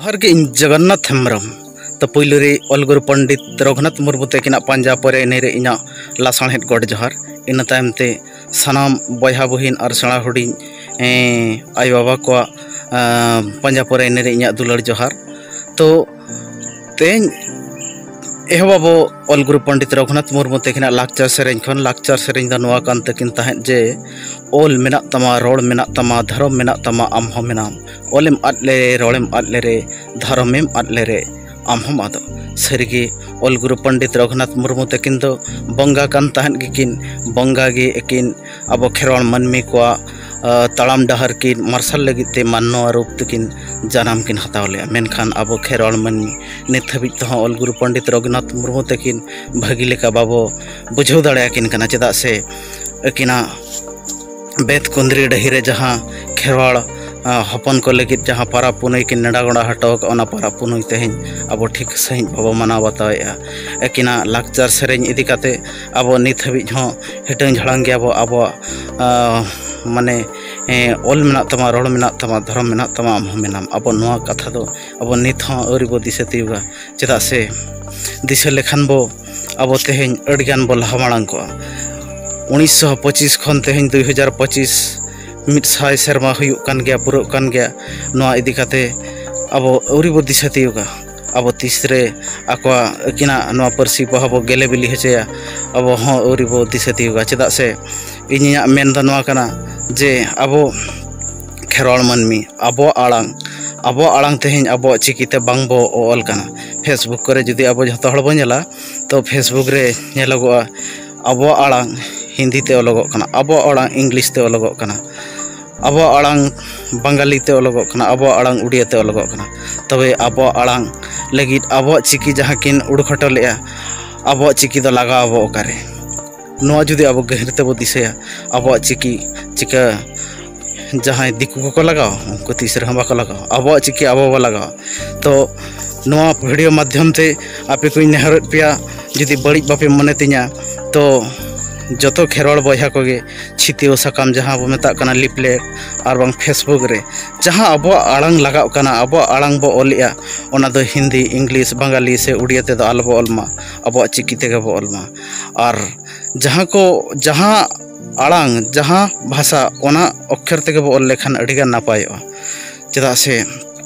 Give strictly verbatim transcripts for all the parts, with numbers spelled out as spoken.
ᱡᱚᱦᱟᱨ ᱜᱮ, ᱤᱧ ᱡᱚᱜᱚᱱᱱᱟᱛᱷ ᱦᱮᱢᱵᱨᱚᱢ᱾ ᱛᱚ, ᱯᱩᱭᱞᱩ ᱨᱮ ᱚᱞ ᱜᱩᱨᱩ ᱯᱚᱱᱰᱤᱛ ᱨᱚᱜᱷᱩᱱᱟᱛᱷ ᱢᱩᱨᱢᱩ ᱛᱟᱹᱠᱤᱱᱟᱜ ᱯᱟᱸᱡᱟ ᱯᱚᱨᱮ ᱮᱱᱮᱡ ᱨᱮ ᱤᱧᱟᱹᱜ ᱞᱟᱥᱟᱬᱦᱮᱫ ᱜᱚᱰ ᱡᱚᱦᱟᱨ᱾ ᱤᱱᱟᱹ ᱛᱟᱭᱚᱢ ᱛᱮ ᱥᱟᱱᱟᱢ ᱵᱚᱭᱦᱟ ᱵᱩᱦᱤᱱ ᱟᱨ ᱥᱮᱬᱟ ᱦᱩᱰᱤᱧ, ᱮᱸ, ᱟᱭᱳ ᱵᱟᱵᱟ ᱠᱚᱣᱟᱜ, ᱟᱸ, ᱯᱟᱸᱡᱟ ᱯᱚᱨᱮ ᱮᱱᱮᱡ ᱨᱮ ᱤᱧᱟᱹᱜ ᱫᱩᱞᱟᱹᱲ ᱡᱚᱦᱟᱨ᱾ ᱛᱚ, ᱛᱮᱦᱮᱧ ᱮᱦᱚᱵ ᱟᱵᱚ ᱚᱞ ᱜᱩᱨᱩ ᱯᱚᱱᱰᱤᱛ ᱨᱚᱜᱷᱩᱱᱟᱛᱷ ᱢᱩᱨᱢᱩ ᱛᱟᱹᱠᱤᱱᱟᱜ ᱞᱟᱠᱪᱟᱨ ᱥᱮᱨᱮᱧ ᱠᱷᱚᱱ᱾ ᱞᱟᱠᱪᱟᱨ ᱥᱮᱨᱮᱧ ᱫᱚ ᱱᱚᱣᱟ ᱠᱟᱱ ᱛᱟᱹᱠᱤᱱ ᱛᱟᱦᱮᱸᱫ ᱡᱮ, "ᱚᱞ ᱢᱮᱱᱟᱜ ᱛᱟᱢᱟ, ᱨᱚᱲ ᱢᱮᱱᱟᱜ ᱛᱟᱢᱟ, ᱫᱷᱚᱨᱚᱢ ᱢᱮᱱᱟᱜ ᱛᱟᱢᱟ, ᱟᱢ ᱦᱚᱸ ᱢᱮᱱᱟᱢ᱾ ᱚᱞᱮᱢ ᱟᱫ ᱞᱮᱨᱮ, ᱨᱚᱲᱮᱢ ᱟᱫ ᱞᱮᱨᱮ, ᱫᱷᱚᱨᱚᱢᱮᱢ ᱟᱫ ᱞᱮᱨᱮ, ᱟᱢ ᱦᱚᱸᱢ ᱟᱫᱚᱜ᱾" ᱥᱟᱹᱨᱤᱜᱮ, ᱚᱞ ᱜᱩᱨᱩ ᱯᱚᱱᱰᱤᱛ ᱨᱚᱜᱷᱩᱱᱟᱛᱷ ᱢᱩᱨᱢᱩ ᱛᱟᱹᱠᱤᱱ ᱫᱚ ᱵᱚᱸᱜᱟ ᱠᱟᱱ ᱛᱟᱦᱮᱸᱫ ᱜᱮᱠᱤᱱ᱾ ᱵᱚᱸᱜᱟ ᱜᱮ ᱟᱹᱠᱤᱱ ᱟᱵᱚ ᱠᱷᱮᱨᱣᱟᱲ ᱢᱟᱹᱱᱢᱤ ᱠᱚᱣᱟᱜ, ᱟ, ᱛᱟᱲᱟᱢ ᱰᱟᱦᱟᱨ ᱠᱤᱱ ᱢᱟᱨᱥᱟᱞ ᱞᱟᱹᱜᱤᱫ ᱛᱮ ᱢᱟᱱᱣᱟ ᱨᱩᱯ ᱛᱮᱠᱤᱱ ᱡᱟᱱᱟᱢ ᱠᱤᱱ ᱦᱟᱛᱟᱣ ᱞᱮᱫᱼᱟ᱾ ᱢᱮᱱᱠᱷᱟᱱ ᱟᱵᱚ ᱠᱷᱮᱨᱣᱟᱲ ᱢᱟᱹᱱᱢᱤ ᱱᱤᱛ ᱦᱟᱹᱵᱤᱡ ᱛᱮᱦᱚᱸ ᱚᱞ ᱜᱩᱨᱩ ᱯᱚᱱᱰᱤᱛ ᱨᱚᱜᱷᱩᱱᱟᱛᱷ ᱢᱩᱨᱢᱩ ᱛᱟᱹᱠᱤᱱ ᱵᱷᱟᱹᱜᱤ ᱞᱮᱠᱟ ᱵᱟᱵᱚ ᱵᱩᱡᱷᱟᱹᱣ ᱫᱟᱲᱮᱭᱟᱠᱤᱱ ᱠᱟᱱᱟ᱾ ᱪᱮᱫᱟᱜ ᱥᱮ ᱟᱹᱠᱤᱱᱟᱜ ᱵᱮᱛ ᱠᱩᱸᱫᱽᱨᱤ ᱰᱟᱹᱦᱤ ᱨᱮ ᱡᱟᱦᱟᱸ ᱠᱷᱮᱨᱣᱟᱲ, ᱟ, ᱦᱚᱯᱚᱱ ᱠᱚ ᱞᱟᱹᱜᱤᱫ ᱡᱟᱦᱟᱸ ᱯᱟᱨᱟᱵᱽ ᱯᱩᱱᱟᱹᱭ ᱠᱤᱱ ᱱᱮᱰᱟ ᱜᱚᱸᱰᱟ ᱦᱚᱴᱚ ᱟᱠᱟᱫ, ᱚᱱᱟ ᱯᱟᱨᱟᱵᱽ ᱯᱩᱱᱟᱹᱭ ᱛᱮᱦᱮᱧ ᱟᱵᱚ ᱴᱷᱤᱠ ᱥᱟᱺᱦᱤᱡ ᱵᱟᱵᱚ ᱢᱟᱱᱟᱣ ᱵᱟᱛᱟᱣᱮᱫᱼᱟ᱾ ᱟᱹᱠᱤᱱᱟᱜ ᱞᱟᱠᱪᱟᱨ ᱥᱮᱨᱮᱧ ᱤᱫᱤ ᱠᱟᱛᱮ ᱟᱵᱚ ᱱᱤᱛ ᱦᱟᱹᱵᱤᱡ ᱦᱚᱸ ᱦᱤᱴᱟᱹᱝ ᱡᱷᱟᱲᱟᱝ ᱜᱮᱭᱟᱵᱚ᱾ ᱟᱵᱚᱣᱟᱜ, ᱟ, ᱢᱟᱱᱮ, ᱮ, ᱚᱞ ᱢᱮᱱᱟᱜ ᱛᱟᱢᱟ, ᱨᱚᱲ ᱢᱮᱱᱟᱜ ᱛᱟᱢᱟ, ᱫᱷᱚᱨᱚᱢ ᱢᱮᱱᱟᱜ ᱛᱟᱢᱟ, ᱟᱢ ᱦᱚᱸ ᱢᱮᱱᱟᱢ᱾ ᱟᱵᱚ ᱱᱚᱣᱟ ᱠᱟᱛᱷᱟ ᱫᱚ ᱟᱵᱚ ᱱᱤᱛ ᱦᱚᱸ ᱟᱹᱣᱨᱤ ᱵᱚ ᱫᱤᱥᱟᱹ ᱛᱤᱭᱳᱜᱟ᱾ ᱪᱮᱫᱟᱜ ᱥᱮ ᱫᱤᱥᱟᱹ ᱞᱮᱠᱷᱟᱱ ᱵᱚ ᱟᱵᱚ ᱛᱮᱦᱮᱧ ᱟᱹᱰᱤᱜᱟᱱ ᱵᱚ ᱞᱟᱦᱟ ᱢᱟᱲᱟᱝ ᱠᱚᱜᱼᱟ᱾ ᱩᱱᱤᱥᱥᱚ ᱯᱚᱸᱪᱤᱥ ᱠᱷᱚᱱ ᱛᱮᱦᱮᱧ ᱫᱩᱭ ᱦᱟᱡᱟᱨ ᱯᱚᱸᱪᱤᱥ, ᱢᱤᱫ ᱥᱟᱭ ᱥᱮᱨᱢᱟ ᱦᱩᱭᱩᱜ ᱠᱟᱱ ᱜᱮᱭᱟ, ᱯᱩᱨᱟᱹᱜ ᱠᱟᱱ ᱜᱮᱭᱟ᱾ ᱱᱚᱣᱟ ᱤᱫᱤ ᱠᱟᱛᱮ ᱟᱵᱚ ᱟᱹᱣᱨᱤ ᱵᱚ ᱫᱤᱥᱟᱹ ᱛᱤᱭᱳᱜᱟ᱾ ᱟᱵᱚ ᱛᱤᱥ ᱨᱮ ᱟᱠᱚᱣᱟᱜ ᱟᱹᱠᱤᱱᱟᱜ ᱱᱚᱣᱟ ᱯᱟᱹᱨᱥᱤ ᱯᱚᱦᱟ ᱵᱚ ᱜᱮᱞᱮ ᱵᱤᱞᱤ ᱦᱚᱪᱚᱭᱟ, ᱟᱵᱚ ᱦᱚᱸ ᱟᱹᱣᱨᱤ ᱵᱚ ᱫᱤᱥᱟᱹ ᱛᱤᱭᱳᱜᱟ᱾ ᱪᱮᱫᱟᱜ ᱥᱮ ᱤᱧ ᱤᱧᱟᱹᱜ ᱢᱮᱱ ᱫᱚ ᱱᱚᱣᱟ ᱠᱟᱱᱟ ᱡᱮ ᱟᱵᱚ ᱠᱷᱮᱨᱣᱟᱲ ᱢᱟᱹᱱᱢᱤ ᱟᱵᱚᱣᱟᱜ ᱟᱲᱟᱝ, ᱟᱵᱚᱣᱟᱜ ᱟᱲᱟᱝ ᱛᱮᱦᱮᱧ ᱟᱵᱚᱣᱟᱜ ᱪᱤᱠᱤ ᱛᱮ ᱵᱟᱝ ᱵᱚ ᱚᱞ ᱠᱟᱱᱟ᱾ Facebook ᱠᱚᱨᱮ ᱡᱩᱫᱤ ᱟᱵᱚ ᱡᱷᱚᱛᱚ ᱦᱚᱲ ᱵᱚ ᱧᱮᱞᱟ, ᱛᱚ Facebook ᱨᱮ ᱧᱮᱞᱚᱜᱚᱜᱼᱟ ᱟᱵᱚᱣᱟᱜ ᱟᱲᱟᱝ ᱦᱤᱱᱫᱤ ᱛᱮ ᱚᱞᱚᱜᱚᱜ ᱠᱟᱱᱟ, ᱟᱵᱚᱣᱟᱜ ᱟᱲᱟᱝ ᱤᱝᱞᱤᱥ ᱛᱮ ᱚᱞᱚᱜᱚᱜ ᱠᱟᱱᱟ, ᱟᱵᱚᱣᱟᱜ ᱟᱲᱟᱝ ᱵᱟᱝᱜᱟᱞᱤ ᱛᱮ ᱚᱞᱚᱜᱚᱜ ᱠᱟᱱᱟ, ᱟᱵᱚᱣᱟᱜ ᱟᱲᱟᱝ ᱩᱲᱤᱭᱟ ᱛᱮ ᱚᱞᱚᱜᱚᱜ ᱠᱟᱱᱟ᱾ ᱛᱚᱵᱮ ᱟᱵᱚᱣᱟᱜ ᱟᱲᱟᱝ ᱞᱟᱹᱜᱤᱫ ᱟᱵᱚᱣᱟᱜ ᱪᱤᱠᱤ ᱡᱟᱦᱟᱸ ᱠᱤᱱ ᱩᱰᱩᱠ ᱦᱚᱴᱚ ᱞᱮᱫᱼᱟ, ᱟᱵᱚᱣᱟᱜ ᱪᱤᱠᱤ ᱫᱚ ᱞᱟᱜᱟᱣ ᱟᱵᱚ ᱚᱠᱟᱨᱮ? ᱱᱚᱣᱟ ᱡᱩᱫᱤ ᱟᱵᱚ ᱜᱟᱹᱦᱤᱨ ᱛᱮᱵᱚ ᱫᱤᱥᱟᱹᱭᱟ, ᱟᱵᱚᱣᱟᱜ ᱪᱤᱠᱤ ᱪᱤᱠᱟᱹ ᱡᱟᱦᱟᱸᱭ ᱫᱤᱠᱩ ᱠᱚᱠᱚ ᱞᱟᱜᱟᱣᱟ, ᱩᱱᱠᱩ ᱛᱤᱥ ᱨᱮᱦᱚᱸ ᱵᱟᱠᱚ ᱞᱟᱜᱟᱣᱟ᱾ ᱟᱵᱚᱣᱟᱜ ᱪᱤᱠᱤ ᱟᱵᱚ ᱵᱚ ᱞᱟᱜᱟᱣᱟ᱾ ᱛᱚ ᱱᱚᱣᱟ ᱵᱷᱤᱰᱤᱭᱳ ᱢᱟᱫᱽᱫᱷᱚᱢ ᱛᱮ ᱟᱯᱮ ᱠᱚᱧ ᱱᱮᱦᱚᱨᱮᱫ ᱯᱮᱭᱟ, ᱡᱩᱫᱤ ᱵᱟᱹᱲᱤᱡ ᱵᱟᱯᱮ ᱢᱚᱱᱮ ᱛᱤᱧᱟ, ᱛᱚ ᱡᱚᱛᱚ ᱠᱷᱮᱨᱣᱟᱲ ᱵᱚᱭᱦᱟ ᱠᱚᱜᱮ ᱪᱷᱤᱛᱟᱹᱣ ᱥᱟᱠᱟᱢ, ᱡᱟᱦᱟᱸ ᱵᱚ ᱢᱮᱛᱟᱜ ᱠᱟᱱᱟ ᱞᱤᱯᱞᱮᱴ, ᱟᱨ ᱵᱟᱝ ᱯᱷᱮᱥᱵᱩᱠ ᱨᱮ ᱡᱟᱦᱟᱸ ᱟᱵᱚᱣᱟᱜ ᱟᱲᱟᱝ ᱞᱟᱜᱟᱜ ᱠᱟᱱᱟ, ᱟᱵᱚᱣᱟᱜ ᱟᱲᱟᱝ ᱵᱚ ᱚᱞᱮᱜᱼᱟ, ᱚᱱᱟ ᱫᱚ ᱦᱤᱱᱫᱤ, ᱤᱝᱞᱤᱥ, ᱵᱟᱝᱜᱟᱞᱤ ᱥᱮ ᱩᱲᱤᱭᱟ ᱛᱮᱫᱚ ᱟᱞᱚ ᱵᱚ ᱚᱞ ᱢᱟ, ᱟᱵᱚᱣᱟᱜ ᱪᱤᱠᱤ ᱛᱮᱜᱮ ᱵᱚ ᱚᱞ ᱢᱟ᱾ ᱟᱨ ᱡᱟᱦᱟᱸ ᱠᱚ, ᱡᱟᱦᱟᱸ ᱟᱲᱟᱝ, ᱡᱟᱦᱟᱸ ᱵᱷᱟᱥᱟ, ᱚᱱᱟ ᱚᱠᱠᱷᱚᱨ ᱛᱮᱜᱮ ᱵᱚ ᱚᱞ ᱞᱮᱠᱷᱟᱱ ᱟᱹᱰᱤᱜᱟᱱ ᱱᱟᱯᱟᱭᱚᱜᱼᱟ᱾ ᱪᱮᱫᱟᱜ ᱥᱮ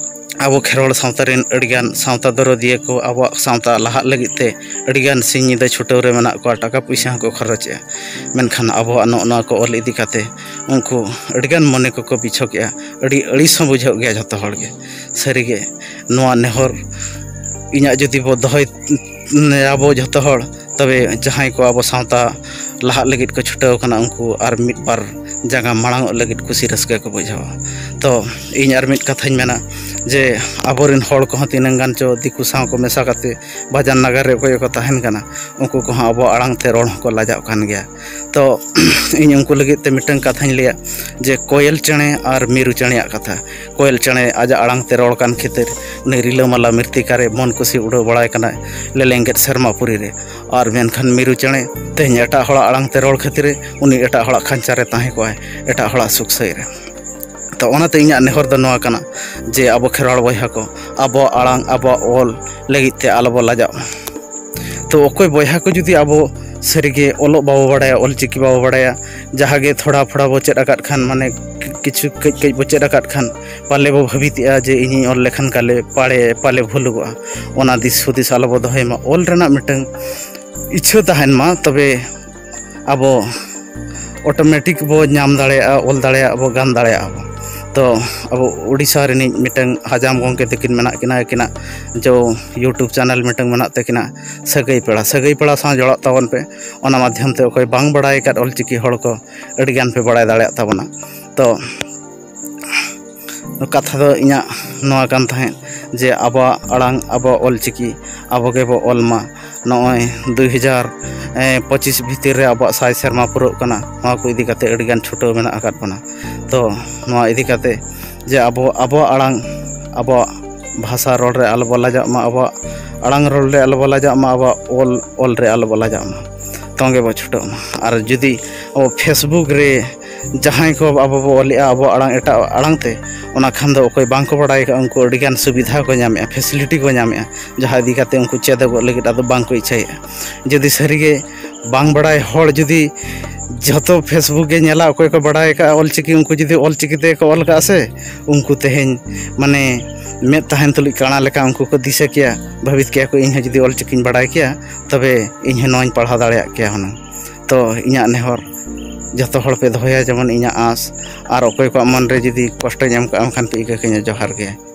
ᱟᱵᱚ ᱠᱷᱮᱨᱣᱟᱲ ᱥᱟᱶᱛᱟ ᱨᱮᱱ ᱟᱹᱰᱤᱜᱟᱱ ᱥᱟᱶᱛᱟ ᱫᱚᱨᱚᱫᱤᱭᱟᱹ ᱠᱚ ᱟᱵᱚᱣᱟᱜ ᱥᱟᱶᱛᱟ ᱞᱟᱦᱟᱜ ᱞᱟᱹᱜᱤᱫ ᱛᱮ ᱟᱹᱰᱤᱜᱟᱱ ᱥᱤᱧ ᱧᱤᱫᱟᱹ ᱪᱷᱩᱴᱟᱹᱣ ᱨᱮ ᱢᱮᱱᱟᱜ ᱠᱚᱣᱟ, ᱴᱟᱠᱟ ᱯᱩᱭᱥᱟᱹ ᱦᱚᱸᱠᱚ ᱠᱷᱚᱨᱚᱪᱮᱜᱼᱟ᱾ ᱢᱮᱱᱠᱷᱟᱱ ᱟᱵᱚᱣᱟᱜ ᱱᱚᱜᱼᱚ ᱱᱚᱣᱟ ᱠᱚ ᱚᱞ ᱤᱫᱤ ᱠᱟᱛᱮ ᱩᱱᱠᱩ ᱟᱹᱰᱤᱜᱟᱱ ᱢᱚᱱᱮ ᱠᱚᱠᱚ ᱵᱤᱪᱷᱚᱠᱮᱜᱼᱟ᱾ ᱟᱹᱰᱤ ᱟᱹᱲᱤᱥ ᱦᱚᱸ ᱵᱩᱡᱷᱟᱹᱜ ᱜᱮᱭᱟ ᱡᱷᱚᱛᱚ ᱦᱚᱲ ᱜᱮ᱾ ᱥᱟᱹᱨᱤᱜᱮ ᱱᱚᱣᱟ ᱱᱮᱦᱚᱨ ᱤᱧᱟᱹᱜ ᱡᱩᱫᱤ ᱵᱚ ᱫᱚᱦᱚᱭ ᱟᱵᱚ ᱡᱷᱚᱛᱚ ᱦᱚᱲ, ᱛᱚᱵᱮ ᱡᱟᱦᱟᱸᱭ ᱠᱚ ᱟᱵᱚ ᱥᱟᱶᱛᱟ ᱞᱟᱦᱟᱜ ᱞᱟᱹᱜᱤᱫ ᱠᱚ ᱪᱷᱩᱴᱟᱹᱣ ᱠᱟᱱᱟ, ᱩᱱᱠᱩ ᱟᱨ ᱢᱤᱫ ᱵᱟᱨ ᱡᱟᱸᱜᱟ ᱢᱟᱲᱟᱝᱚᱜ ᱞᱟᱹᱜᱤᱫ ᱠᱩᱥᱤ ᱨᱟᱹᱥᱠᱟᱹ ᱠᱚ ᱵᱩᱡᱷᱟᱹᱣᱟ᱾ ᱛᱚ ᱤᱧ ᱟᱨ ᱢᱤᱫ ᱠᱟᱛᱷᱟᱧ ᱢᱮᱱᱟ ᱡᱮ ᱟᱵᱚᱨᱮᱱ ᱦᱚᱲ ᱠᱚᱦᱚᱸ ᱛᱤᱱᱟᱹᱝ ᱜᱟᱱ ᱪᱚ ᱫᱤᱠᱩ ᱥᱟᱶ ᱠᱚ ᱢᱮᱥᱟ ᱠᱟᱛᱮ ᱵᱟᱡᱟᱨ ᱱᱟᱜᱟᱨ ᱨᱮ ᱚᱠᱚᱭ ᱠᱚ ᱛᱟᱦᱮᱱ ᱠᱟᱱᱟ, ᱩᱱᱠᱩ ᱠᱚᱦᱚᱸ ᱟᱵᱚᱣᱟᱜ ᱟᱲᱟᱝ ᱛᱮ ᱨᱚᱲ ᱦᱚᱸᱠᱚ ᱞᱟᱡᱟᱜ ᱠᱟᱱ ᱜᱮᱭᱟ᱾ ᱛᱚ ᱤᱧ ᱩᱱᱠᱩ ᱞᱟᱹᱜᱤᱫ ᱛᱮ ᱢᱤᱫᱴᱟᱝ ᱠᱟᱛᱷᱟᱧ ᱞᱟᱹᱭᱟ ᱡᱮ ᱠᱚᱭᱮᱞ ᱪᱮᱬᱮ ᱟᱨ ᱢᱤᱨᱩ ᱪᱮᱬᱮᱭᱟᱜ ᱠᱟᱛᱷᱟ᱾ ᱠᱚᱭᱮᱞ ᱪᱮᱬᱮ ᱟᱡᱟᱜ ᱟᱲᱟᱝ ᱛᱮ ᱨᱚᱲ ᱠᱟᱱ ᱠᱷᱟᱹᱛᱤᱨ ᱩᱱᱤ ᱨᱤᱞᱟᱹᱢᱟᱞᱟ ᱢᱤᱨᱛᱤᱠᱟ ᱨᱮ ᱢᱚᱱ ᱠᱩᱥᱤ ᱩᱰᱟᱹᱣ ᱵᱟᱲᱟᱭ ᱠᱟᱱᱟᱭ ᱞᱮᱞᱮᱝᱜᱮᱫ ᱥᱮᱨᱢᱟ ᱯᱩᱨᱤ ᱨᱮ᱾ ᱟᱨ ᱢᱮᱱᱠᱷᱟᱱ ᱢᱤᱨᱩ ᱪᱮᱬᱮ ᱛᱮᱦᱮᱧ ᱮᱴᱟᱜ ᱦᱚᱲᱟᱜ ᱟᱲᱟᱝ ᱛᱮ ᱨᱚᱲ ᱠᱷᱟᱹᱛᱤᱨ ᱩᱱᱤ ᱮᱴᱟᱜ ᱦᱚᱲᱟᱜ ᱠᱷᱟᱧᱪᱟ ᱨᱮ ᱛᱟᱦᱮᱸ ᱠᱚᱜᱼᱟᱭ, ᱮᱴᱟᱜ ᱦᱚᱲᱟᱜ ᱥᱩᱠ ᱥᱟᱹᱭ ᱨᱮ᱾ ᱛᱚ ᱚᱱᱟᱛᱮ ᱤᱧᱟᱹᱜ ᱱᱮᱦᱚᱨ ᱫᱚ ᱱᱚᱣᱟ ᱠᱟᱱᱟ ᱡᱮ ᱟᱵᱚ ᱠᱷᱮᱨᱣᱟᱲ ᱵᱚᱭᱦᱟ ᱠᱚ ᱟᱵᱚᱣᱟᱜ ᱟᱲᱟᱝ, ᱟᱵᱚᱣᱟᱜ ᱚᱞ ᱞᱟᱹᱜᱤᱫ ᱛᱮ ᱟᱞᱚ ᱵᱚ ᱞᱟᱡᱟᱜ ᱢᱟ᱾ ᱛᱚ ᱚᱠᱚᱭ ᱵᱚᱭᱦᱟ ᱠᱚ ᱡᱩᱫᱤ ᱟᱵᱚ ᱥᱟᱹᱨᱤᱜᱮ ᱚᱞᱚᱜ ᱵᱟᱵᱚ ᱵᱟᱲᱟᱭᱟ, ᱚᱞ ᱪᱤᱠᱤ ᱵᱟᱵᱚ ᱵᱟᱲᱟᱭᱟ, ᱡᱟᱦᱟᱸ ᱜᱮ ᱛᱷᱚᱲᱟ ᱯᱷᱚᱲᱟ ᱵᱚ ᱪᱮᱫ ᱟᱠᱟᱫ ᱠᱷᱟᱱ, ᱢᱟᱱᱮ ᱠᱤᱪᱷᱩ ᱠᱟᱹᱡ ᱠᱟᱹᱡ ᱵᱚ ᱪᱮᱫ ᱟᱠᱟᱫ ᱠᱷᱟᱱ, ᱯᱟᱞᱮ ᱵᱚ ᱵᱷᱟᱹᱵᱤᱛᱮᱜᱼᱟ ᱡᱮ ᱤᱧᱤᱧ ᱚᱞ ᱞᱮᱠᱷᱟᱱ ᱠᱟᱞᱮ ᱯᱟᱲᱮ ᱯᱟᱞᱮ ᱵᱷᱩᱞᱩᱜᱚᱜᱼᱟ᱾ ᱚᱱᱟ ᱫᱤᱥ ᱦᱩᱫᱤᱥ ᱟᱞᱚ ᱵᱚ ᱫᱚᱦᱚᱭ ᱢᱟ᱾ ᱚᱞ ᱨᱮᱱᱟᱜ ᱢᱤᱫᱴᱟᱝ ᱤᱪᱪᱷᱟᱹ ᱛᱟᱦᱮᱱ ᱢᱟ, ᱛᱚᱵᱮ ᱟᱵᱚ ᱚᱴᱳᱢᱮᱴᱤᱠ ᱵᱚ ᱧᱟᱢ ᱫᱟᱲᱮᱭᱟᱜᱼᱟ, ᱚᱞ ᱫᱟᱲᱮᱭᱟᱜᱼᱟ ᱵᱚ, ᱜᱟᱱ ᱫᱟᱲᱮᱭᱟᱜᱼᱟ ᱵᱚ᱾ ᱛᱚ ᱟᱵᱚ ᱩᱰᱤᱥᱟ ᱨᱤᱱᱤᱡ ᱢᱤᱫᱴᱟᱝ ᱦᱟᱡᱟᱢ ᱜᱚᱢᱠᱮ ᱛᱟᱹᱠᱤᱱ ᱢᱮᱱᱟᱜ ᱠᱤᱱᱟ, ᱟᱹᱠᱤᱱᱟᱜ ᱡᱚ YouTube ᱪᱮᱱᱮᱞ ᱢᱤᱫᱴᱟᱝ ᱢᱮᱱᱟᱜ ᱛᱟᱹᱠᱤᱱᱟ, ᱥᱟᱹᱜᱟᱹᱭ ᱯᱮᱲᱟ᱾ ᱥᱟᱹᱜᱟᱹᱭ ᱯᱮᱲᱟ ᱥᱟᱶ ᱡᱚᱲᱟᱜ ᱛᱟᱵᱚᱱ ᱯᱮ᱾ ᱚᱱᱟ ᱢᱟᱫᱽᱫᱷᱚᱢ ᱛᱮ ᱚᱠᱚᱭ ᱵᱟᱝ ᱵᱟᱲᱟᱭ ᱟᱠᱟᱫ ᱚᱞᱪᱤᱠᱤ ᱦᱚᱲ ᱠᱚ ᱟᱹᱰᱤᱜᱟᱱ ᱯᱮ ᱵᱟᱲᱟᱭ ᱫᱟᱲᱮᱭᱟᱜ ᱛᱟᱵᱚᱱᱟ᱾ ᱛᱚ ᱠᱟᱛᱷᱟ ᱫᱚ ᱤᱧᱟᱹᱜ ᱱᱚᱣᱟ ᱠᱟᱱ ᱛᱟᱦᱮᱸᱫ ᱡᱮ ᱟᱵᱚᱣᱟᱜ ᱟᱲᱟᱝ, ᱟᱵᱚᱣᱟᱜ ᱚᱞᱪᱤᱠᱤ ᱟᱵᱚ ᱜᱮᱵᱚ ᱚᱞ ᱢᱟ᱾ ᱱᱚᱜᱼᱚᱭ ᱫᱩᱭ ᱦᱟᱡᱟᱨ ᱯᱚᱸᱪᱤᱥ ᱵᱷᱤᱛᱤᱨ ᱨᱮ ᱟᱵᱚᱣᱟᱜ ᱥᱟᱭ ᱥᱮᱨᱢᱟ ᱯᱩᱨᱟᱹᱜ ᱠᱟᱱᱟ᱾ ᱱᱚᱣᱟ ᱠᱚ ᱤᱫᱤ ᱠᱟᱛᱮ ᱟᱹᱰᱤᱜᱟᱱ ᱪᱷᱩᱴᱟᱹᱣ ᱢᱮᱱᱟᱜ ᱟᱠᱟᱫ ᱵᱚᱱᱟ᱾ ᱛᱚ ᱱᱚᱣᱟ ᱤᱫᱤ ᱠᱟᱛᱮ ᱡᱮ ᱟᱵᱚ, ᱟᱵᱚᱣᱟᱜ ᱟᱲᱟᱝ, ᱟᱵᱚᱣᱟᱜ ᱵᱷᱟᱥᱟ ᱨᱚᱲ ᱨᱮ ᱟᱞᱚ ᱵᱚ ᱞᱟᱡᱟᱜ ᱢᱟ, ᱟᱵᱚᱣᱟᱜ ᱟᱲᱟᱝ ᱨᱚᱲ ᱨᱮ ᱟᱞᱚ ᱵᱚ ᱞᱟᱡᱟᱜ ᱢᱟ, ᱟᱵᱚᱣᱟᱜ ᱚᱞ, ᱚᱞ ᱨᱮ ᱟᱞᱚ ᱵᱚ ᱞᱟᱡᱟᱜ ᱢᱟ᱾ ᱛᱚᱸᱜᱮ ᱵᱚ ᱪᱷᱩᱴᱟᱹᱜ ᱢᱟ᱾ ᱟᱨ ᱡᱩᱫᱤ ᱟᱵᱚ Facebook ᱨᱮ ᱡᱟᱦᱟᱸᱭ ᱠᱚ ᱟᱵᱚ ᱵᱚ ᱚᱞᱮᱜᱼᱟ ᱟᱵᱚ ᱟᱲᱟᱝ ᱮᱴᱟᱜ ᱟᱲᱟᱝ ᱛᱮ, ᱚᱱᱟ ᱠᱷᱟᱱ ᱫᱚ ᱚᱠᱚᱭ ᱵᱟᱝ ᱠᱚ ᱵᱟᱲᱟᱭ ᱠᱟᱜᱼᱟ, ᱩᱱᱠᱩ ᱟᱹᱰᱤᱜᱟᱱ ᱥᱩᱵᱤᱫᱷᱟ ᱠᱚ ᱧᱟᱢᱮᱜᱼᱟ, facility ᱠᱚ ᱧᱟᱢᱮᱜᱼᱟ, ᱡᱟᱦᱟᱸ ᱤᱫᱤ ᱠᱟᱛᱮ ᱩᱱᱠᱩ ᱪᱮᱫᱚᱜᱚᱜ ᱞᱟᱹᱜᱤᱫ ᱟᱫᱚ ᱵᱟᱝ ᱠᱚ ᱤᱪᱪᱷᱟᱹᱭᱮᱜᱼᱟ᱾ ᱡᱩᱫᱤ ᱥᱟᱹᱨᱤᱜᱮ ᱵᱟᱝ ᱵᱟᱲᱟᱭ ᱦᱚᱲ ᱡᱩᱫᱤ ᱡᱷᱚᱛᱚ Facebook ᱜᱮ ᱧᱮᱞᱟ, ᱚᱠᱚᱭ ᱠᱚ ᱵᱟᱲᱟᱭ ᱟᱠᱟᱫᱼᱟ ᱚᱞᱪᱤᱠᱤ, ᱩᱱᱠᱩ ᱡᱩᱫᱤ ᱚᱞᱪᱤᱠᱤ ᱛᱮᱠᱚ ᱚᱞ ᱠᱟᱜᱼᱟ ᱥᱮ, ᱩᱱᱠᱩ ᱛᱮᱦᱮᱧ ᱢᱟᱱᱮ ᱢᱮᱫ ᱛᱟᱦᱮᱱ ᱛᱩᱞᱩᱡ ᱠᱟᱬᱟ ᱞᱮᱠᱟ ᱩᱱᱠᱩ ᱠᱚ ᱫᱤᱥᱟᱹ ᱠᱮᱭᱟ, ᱵᱷᱟᱹᱵᱤᱛ ᱠᱮᱭᱟ ᱠᱚ, "ᱤᱧ ᱦᱚᱸ ᱡᱩᱫᱤ ᱚᱞᱪᱤᱠᱤᱧ ᱵᱟᱲᱟᱭ ᱠᱮᱭᱟ, ᱛᱚᱵᱮ ᱤᱧ ᱦᱚᱸ ᱱᱚᱣᱟᱧ ᱯᱟᱲᱦᱟᱣ ᱫᱟᱲᱮᱭᱟᱜ ᱠᱮᱭᱟ ᱦᱩᱱᱟᱹᱝ᱾" ᱛᱚ ᱤᱧᱟᱹᱜ ᱱᱮᱦᱚᱨ ᱡᱷᱚᱛᱚ ᱦᱚᱲ ᱯᱮ ᱫᱚᱦᱚᱭᱟ ᱡᱮᱢᱚᱱ ᱤᱧᱟᱹᱜ ᱟᱸᱥ, ᱟᱨ ᱚᱠᱚᱭ ᱠᱚᱣᱟᱜ ᱢᱚᱱ ᱨᱮ ᱡᱩᱫᱤ ᱠᱚᱥᱴᱚᱧ ᱮᱢ ᱠᱟᱜᱼᱟ, ᱮᱱᱠᱷᱟᱱ ᱯᱮ ᱤᱠᱟᱹ ᱠᱟᱹᱧᱟ᱾ ᱡᱚᱦᱟᱨ ᱜᱮ᱾